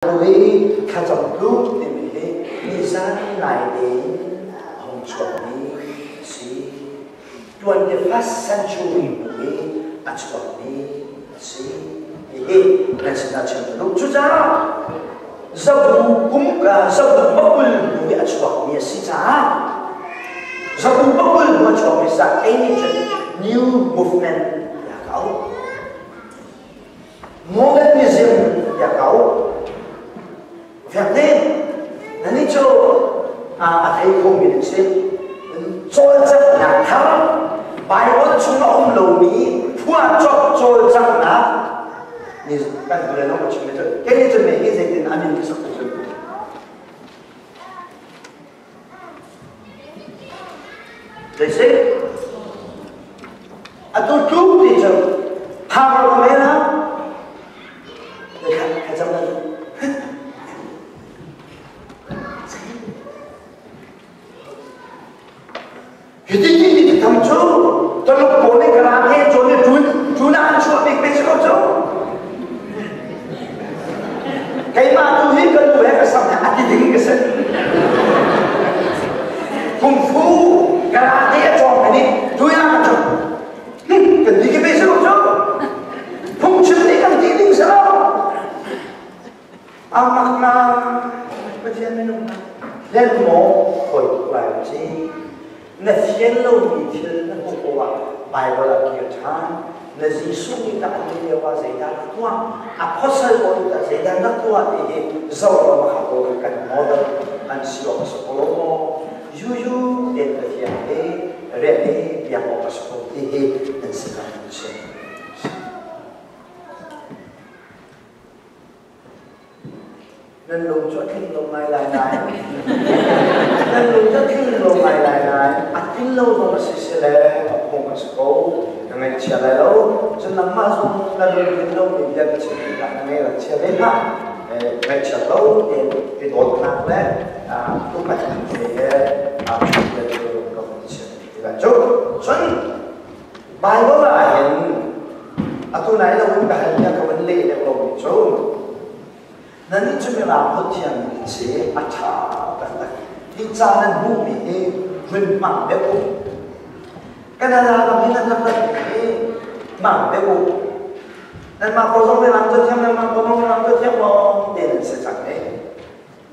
Hi thlacam tluk timi hi nizan nai tein a hung chuakmi a si. 21st century hnu i a chuakmi a si. Hihi nan sinah chim ka duh. Cucaah zabu kum ka zabu pakul hnu i a chuakmi a si caah zabu pakul hnu a chuakmi sa kei nih cun new movement tiah ka auh. Modernism tiah ka auh. Fiangte, nannih cu a thei khomi nan si. Cawlcanghnak thar, Bible chung a um lomi phuahcop cawlcanghnak ni kan hmu le lo ka chim cun kei nih cun hi zeitin a min ka sak cun Zei si? Atu tluk ti cu thang lo men ha? Kha kha cam la. Hiti ti ti tham cu Taluk pawl nih karate cawn i ṭun ṭun ah an chuah bik ve si ko cu. Keimah tu hi ka nu he ka sam he a ti ding ka si. Kung fu karate a cawng mi nih tuya ka cu. Kan ti ki ve si ko cu. Phungchim nih kan ti ding si lo. Amak na Pathian minung na hlen maw hawi tuk lai si. Na fian lomi thil na hmuh poah Bible ah kir ṭhan. Na Jesuh nih tah an lio ah zeidah na tuah? Apostle pawl nih tah zeidah na tuah ti hi zoh law makha pawl kha kan model an si awk a si ko lo maw? Yuyu tein Pathian he rian he biak awk a si ko ti hi nan sinah kan chim. Nan lung cu a tling lo ngai lai nain nan lung cu a tling lo ngai lai nain a tlin lo zong a si si le a phung a si ko. Ka ngaihchia lai lo. Cun nangmah zong na lungtlin lomi bia ka chim tikah na ngaih rak chia ve hlah. Ngaihchia lo tein i dawtnak le upatnak te he bia cu ka hun chim ti lai cu. Cun Bible ah hin atu nai lo in ka hal bia ka van leh deuh lomi cu nannih cu mirang holh thiam nan si a ṭha taktak hi ca nan hmuhmi hi vun hmang deuh u Canada ram hi nan rak ratmi hi hmang deuh u nanmah ko zong mirang cathiam nanmah ko zong mirang cathiam lawng te nan si cang i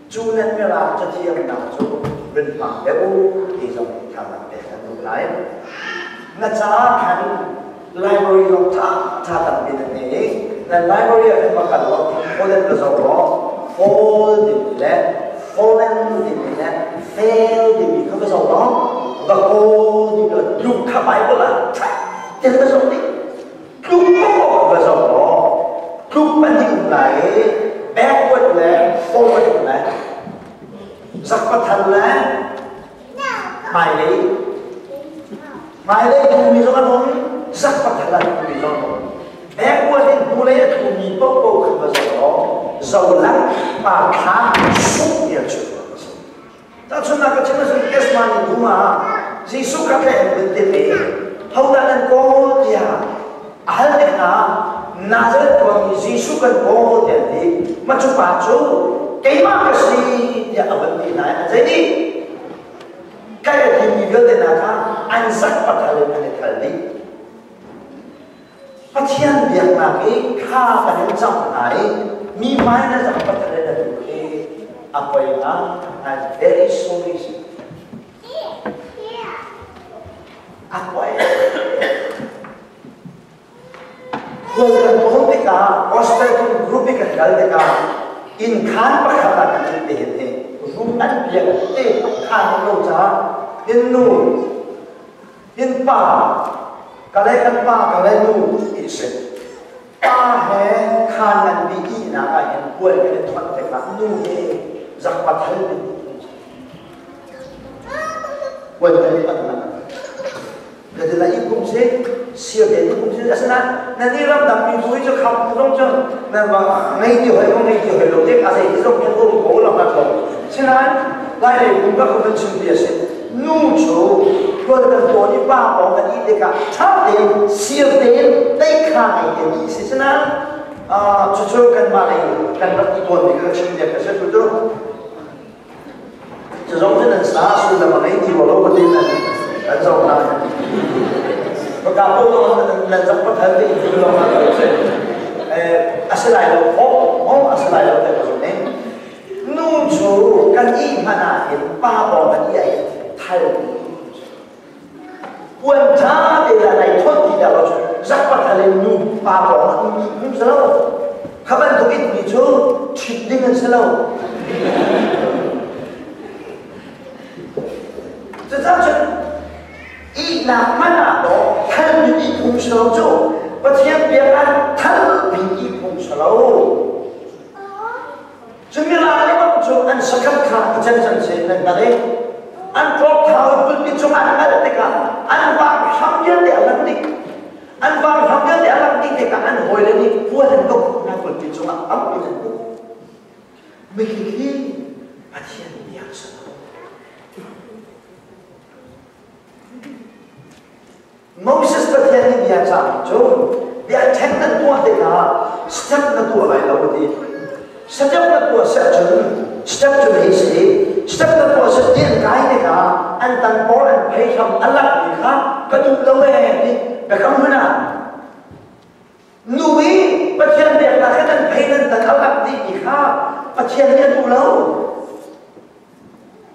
Cu nan mirang cathiamnak cu vun hmang deuh u ti zong thazaang pek kan duh lai. Na caah khan library zong ṭha ṭha tampi nan ngei i nan library ah khan va kal law Holland va zoh law fall timi le fallen timi le fail timi kha va zoh law va kawl timi le tluk kha Bible ah ṭha tein va zoh dih. Tluk paoh va zoh law tluk pahnih um lai i backward le forward um lai. Zakpathan le hmailei. Hmailei thumi zong an um, zakpathan a thumi zong an um. Backward in hnulei a thumi paohpaoh kha va zoh law zolang pa thla sung ti a chuak. Tahchunhnak ka chim ahcun Gethsemane dum ah Jesuh kha tlaih an vun timh i hodah nan kawl tiah a hal tik hna Nazareth khuami Jesuh kan kawl tiah an ti. Mah cu pa cu keimah ka si tiah a vun ti hna i an zei dih? Tlaih a timmi vialte hna kha an zak pathal in an i thal dih. Pathian biaknak i thla kan in cam hna i mi hmai na zak pathal in na duh hi a poi nga I'm very sorry. A poi. Khual kan tawn tikah gospel group i kan kal tikah inn khaan pakhat ah kan in te hin room an biak te khaan lo caah in nu In pa ka le kan pa ka le nu ti si. Pa he khaan ngan bi ihnak ah hin puai kan i thuat tikah nu he zakpathal in puai kan i thuat nak. Na ti lai kum si siar te kum si asinain na ni ram dang mi bu hi cu kham zong cu na ngei ti hoi ko ngei ti hoi lo tik a zei ti zong kan um ko lo na ko sinain lai lei kum ka kum chim ti a si Nu cu tual kan tawn i pa pawng kan ih tikah ṭha tein sir tein teikha ngei te mi si sinain Cucu kanmah lei kan rak i tuanmi kha chim dek ka si tu cu. Cu zong cu nan sa sullam a ngei ti rua lo ka ti nan kan zoh na. Paka po zong nan zak pathal te in long na ka si. A si lai lo ho ho a si lai lo te ka zong ning. Nu cu kan i hman ah hin pa bawng kan i ai thal Puan ṭha te la nai thawt ti dah lo cu zak pathal in nu pa bawng ah um um si lo. Kha bantuk in mi cu ṭhit ding an si lo. Cucaah cun ihnak hmanh ah dawh thal bik i phung si lo cu Pathian biak ah thal bik i phung si lo. Cumila le bang cu an sakhat kha a cancan sin nan hngalh i an tlawkthau pulpit cungah an ngalh tikah an vang hram vialte a lang dih. An vang hram vialte a lang dih tikah an hawile nih puan an duk hna pulpit cungah tampi an duk. Mikhi hi Pathian bia si lo. Moses Pathian nih bia cahmi cu bia ṭhen nan tuah tikah step na tuah lai lo a ti. Step na tuah seh cun step cu hei si i step na tuah seh ti an kai tikah an tan pawl an phei hram a lakmi kha ka duh lo ee ti biakam hmun ah nu i Pathian biaknak he nan phei nan tan a lak dihmi kha Pathian nih a duh lo.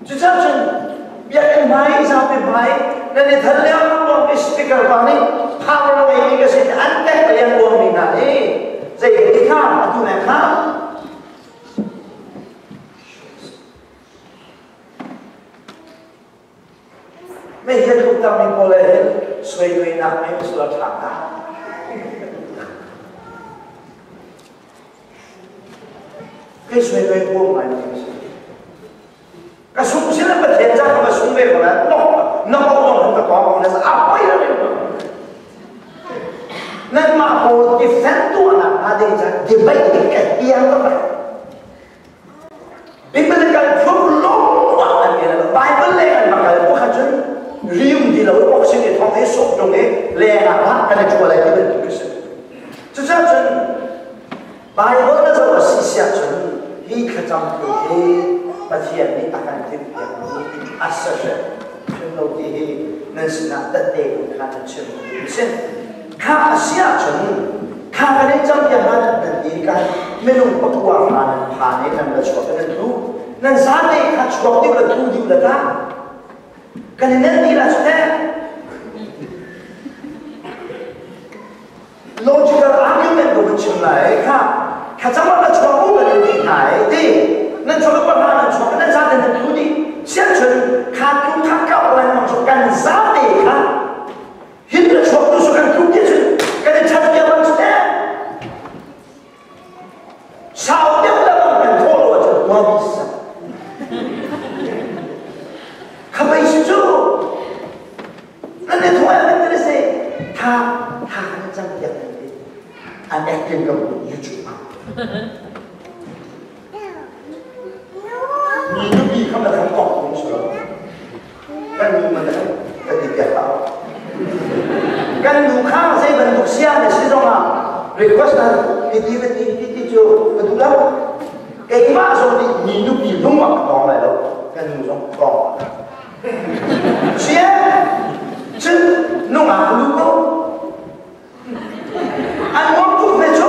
Cucaah cun biakinn hmai, zapi hmai nan i thal lengluang i speaker pa nih power a ngeimi ka si an tek lengluangmi hna hi zei ti kha atu ne kha Mei hi a tluktermi pawl he hin suainuainak mei a ṭha hnga. Kei suainuai huam ngai mi ka si. Ka sung sin a Pathian ca ka sung ve ko na nok nok nok ka kong ko na sa a poi la Nanmah pawl defend tuahnak hnga ding ca debate ka hiang ka Biblical proof lawng an ngei lo. Bible le an makal pakhat cun rium ti lo boxing i thong he sawh tung i leng ah lah kan i ṭhua lai ti bantuk khi si. Cucaah cun Bible na zoh a si siah cun hi thlacam phu hi Pathian nih a kan timhpiakmi a si hrim hrim lo ti hi nan sinah tette kha nan chim si. Kha a si ahcun kha kan in campiak hna nan ti kan minung pakua hna nan phan i nan la chuak nan thu nan zate kha chuak dih la thu dih la ta kan in nan ti la chu te logical argument ko kan chim lai kha kha chama la chuak u kan in ti hna ai ti nan chuak pa hna nan chuak nan zate nan thu dih sian chun kha tu kha kau lan mang chu kan zate kha Hin na chuak tu su kan tluk ti cun kan i that kia bang cu Sau deuh le bang kan thawh lo ahcun huami sa. Khamei si cu nan le thawh an kan se tha tha kan cang tiang nan ti. An acting ka YouTube ah. Mi nupi kham na kham kok tung su lo. Kan nu man kan ti piak hau. Kan nu kha zei bantuk sia na si zong ah request na ti ti ti ti ti cu ka duh lo. Keimah zong nih mi nupi lung ah ka tong lai lo. Kan nu zong tong. Sia cun nungak lu ko. An nuam tuk ve cu.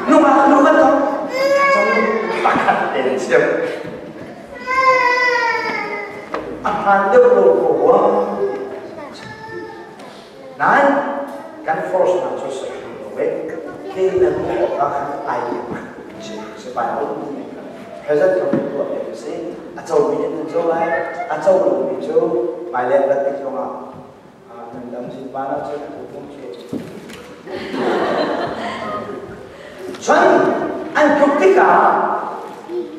Nungak nu kan tong. Pakhat tein siam. A hmaan deuh lo ko rua. Nain kan force hna cu si lo ve. Ke na nu awk ah khan ai si Bible present kan tuah mi si. A co mi nih nan co lai, a co lo mi cu hmailei rat tik zongah nan dam sin van ah cun a tu cu. Cun an tluk tikah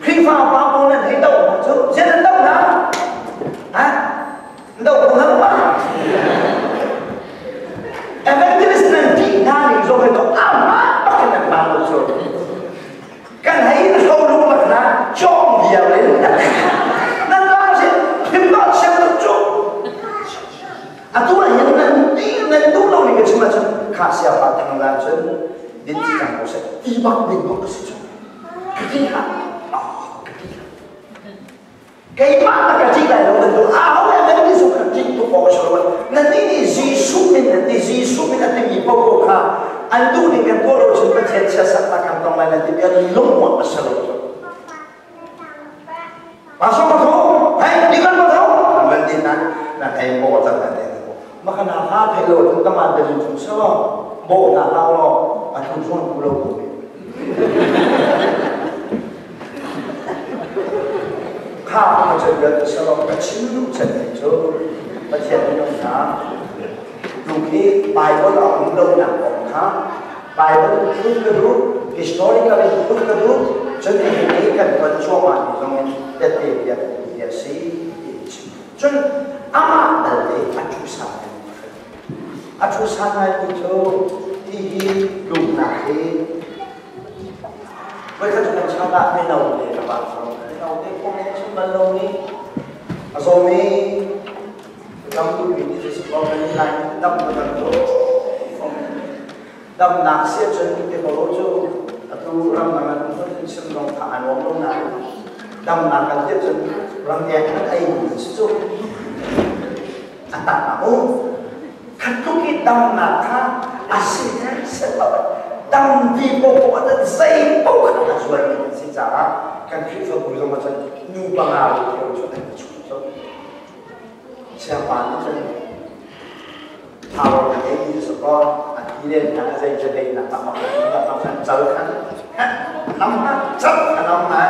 Khrihfa pa pawl nan hei doh hna cu zei nan doh hna? Ha? Doh ko hna ma? Evangelist nan tih hna ning zong hi to amah bak in nan bang lo cu. Kan hei in hro lung bak na cawng viar in nan la sin phim ba siang tuk cu. Atu ah hin nan ti nan duh lo ning ka chim. cang ko seh ti bak ding bak a si cu. Ka ti hlah. Ka ti hlah. Keimah na ka ṭih lai lo nan duh. Aho le nan ti zong kha ṭih tuk awk a si lo. Nan nih nih Jesuh min nan ti Jesuh min a timi paohpaoh kha an duh ning kan tuah lo cun Pathian chiatsernak kan tong lai nan timi an lungmuah a si lo cu. Pasok ma tho, hei, dikan ma tho. An ti nan na thei bo cang nan te. Ma kana ha thei lo tun tama de chung sa lo. Bo na hau lo, a thu thon ku lo ku. Kha ma chen ga sa lo ka chim lu chen ni chu. Pathian minung hna tu khi Bible a um lo nak kong kha Bible proof ka duh, historical in proof ka duh, cun hihi kan ton cuahmah mi zong in tette bia ti a si ti chim. Cun amah belte a thu san ngai a thu san ngai mi cu hihi lumnak hi voikhat cu kan chan ah mino te ka pa mino te kong in chim bal lo mi a zawm i dam duhmi nih si ko kan lai dam ka kan tu damnak si ahcun ti ko cu atu ram dang an um cun chim zong kha an uam lo nain damnak kan ti ahcun ramleng an ei mi si cu a tak a um khat tluk i damnak kha a si set lo dam ti po po a zei po kha a zual mi kan si caah kan Khrihfabu zong ah cun nu panga ru cu an chung cu Siangpa nih cun power na ngei ti cu kaw a ti len khan a zei jadei nak tak tak an cal khan nam ha cal a nam ha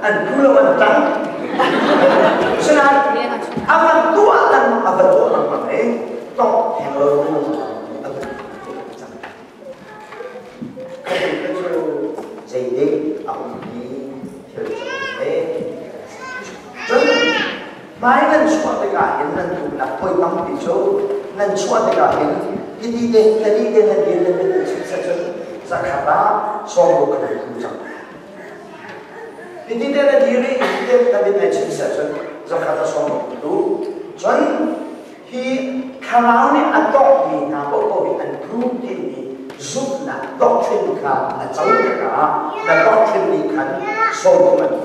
an tu lo an tang sinain a van tuah lengmang a van tuah lengmang i tong theng lo a van cang cu zei ding a um mi thil cu cun Hmai nan chuah tikah hin nan duhnak poi tampi cu nan chuah tikah hin hiti te tali te nan dir nan nan chim cun zakhat ah sawmruk kan hei cang. Hiti te na dir i hiti te na bin nai chim cun zakhat ah sawmruk tu. Cun hi thlarau nih a tawkmi hna paohpaoh hi an prove timi zumhnak doctrine kha na co tikah na doctrine nih khan sawmruk an tu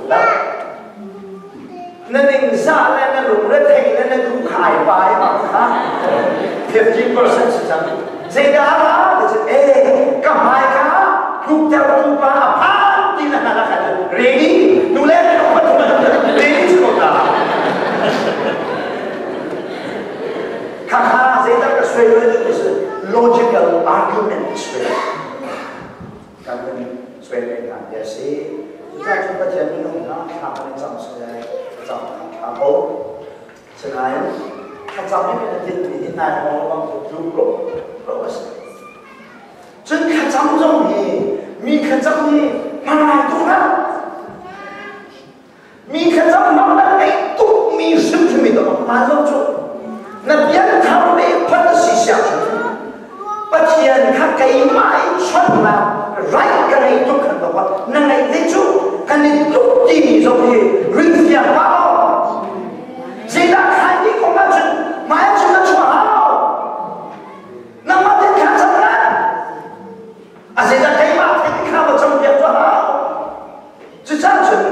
Na ningzah le na lungretheih le na duh kha ai pa ai bang kha 50% si cang. Zeidah a ra ti cun ee ka hmai kha tluktertu pa a phan ti na hna khan ready nu le ready si ko ta. Khakha zeidah ka suai lo is logical argument suai. Kan suai ve hna ti a si. Cucaah cun Pathian minung hna thla kan i cam sile cam kha ṭha ko. Sinain thlacam i kan tinhmi hi nai hawng bang cu tluk ro ro a si. Cun thlacam zong hi mi thlacam hi hmangai tuk hlah. Mi thlacam mang na ngeih tukmi hrimhrim i dawh hmaan lo cu. Na pianthar le phan si siang Pathian kha keimah i chonhnak right ka ngei tuk khan dawh na ngeih te cu kan i tuk timi zong hi rin fiang pa zeidah khai ti kong ahcun hmai cun na chuah hau nangmah ten kha cam na a zeidah keimah ten kha va cam piak tu hau Cucaah cun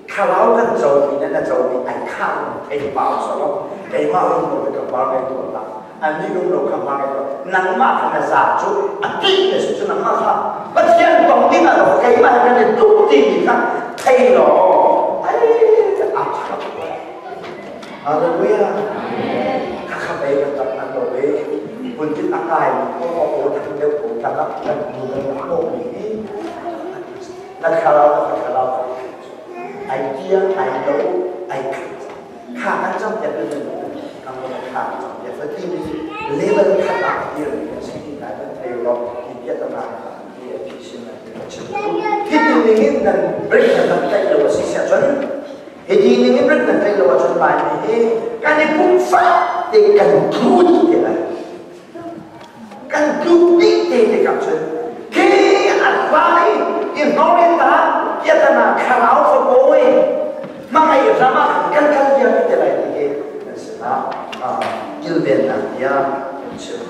thlarau kan comi le na comi ai khah thei pau solo keimah lung lo ka par ngai tuah la annih lung lo kha hma ngai tuah nangmah kha na za cu a tih na si cu nangmah kha Pathian tong ding ah keimah he kan i tuk timi kha thei law ai a tha Hallelujah kha pei kan tak nan lo ve pulpit a kai mi ko ko than deuh ko tak ah kan nu kan ko mi hi Na thlarau ka thlarau ai tia ai lo ai kha kan cam piak kan kan ko kha cam piak fa ti mi level khat ah dir mi kan si ti kai kan thei lo ti bia ta na ti a phi sin na ti chim hi ti ning in nan break na kan tlaih lo a si sia cun hi ti ning in break nan tlaih lo ahcun lai mi hi kan i pum fa te kan tlu ti lai Kan tluk dih te tikah cun khi a hla i i hnawrin ta piatana thlarau fakawi hmangaih ram ah kan kal vial te lai ti hi nan sinah kilvennak bia kan chim.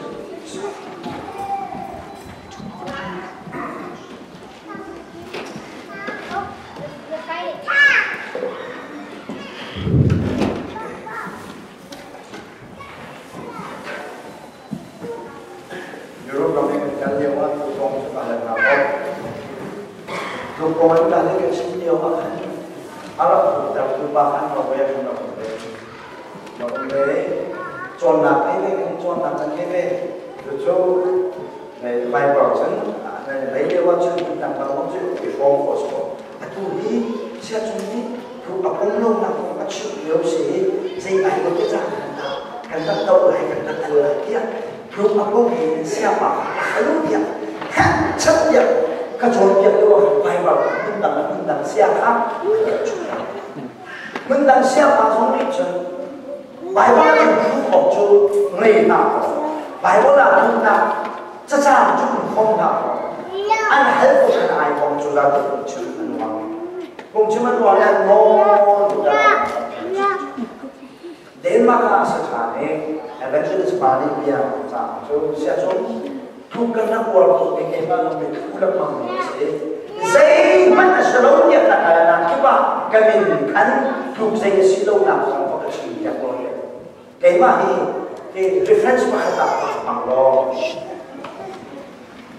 Roman Catholic kan si lio ah khan a rak hmuhtertu pa khan Norway ah khan rak um ve. Rak um ve. Cawnnak ngei ve kan cawnnak kan ngei ve. Cucu Bible cun nan lei lio ah cun dang dang cu i hrawm khawh si ko. Atu hi siacung nih thu a pom lonak kong a chimh lio si i zei ai lo te caan kan dah kan rak doh lai kan rak al lai tiah thu a pom in siapa a halu tiah heh chat tiah ka cawnpiak lio ah Bible hmundang hmundang sia kha hmundang siapa zong nih cun Bible in thu awk cu ngei hna Bible ah thumnak cacang cu khom hna an hal ko khan ai kong cu za tu chim an uang kong chim an uang le an nawl Denmark ah sa ṭha ne evangelist pa nih bia ca cu sia cu thu kan rak uar tuk ning keimah lung nih thu lengmang mi a si zeihmanh a si lo tiah ka kal nak kip ah ka min khan tluk zei a si lo nak kong ka chim piak ko keimah hi hi reference pakhat ah ka hmang law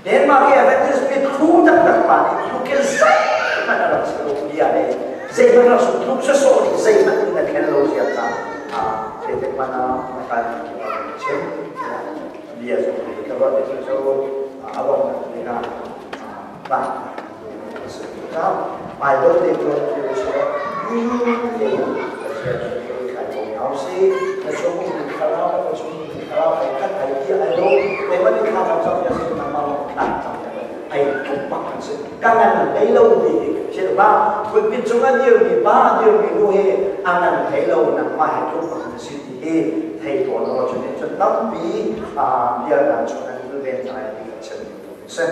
Denmark i Adventist mi thu taktak pa nih thu ke zeihmanh a rak si lo bia le zeihmanh rak su tluk sawsawh nih zeihmanh in a thlen lo zia kha zeitik hmanh ah na kal chim bia zong hi ka ruat cu cu a donghnak bik ah ba Bible te tuan ti si te Pathian kai ko hau si na chung in thlarau na chung in thlarau ai khat ai ti ai lo te man kha ka chok ya sin na ma lo kha ai tuk bak kan si ka ngan thei lo ti thil ba pulpit cung a dir mi pa a dir mi nu hi a ngan thei lo nangmah he tuk bak kan si ti hi thei tawn lo cu nih cun tampi bia dan chung an ven lai ti kan chim si.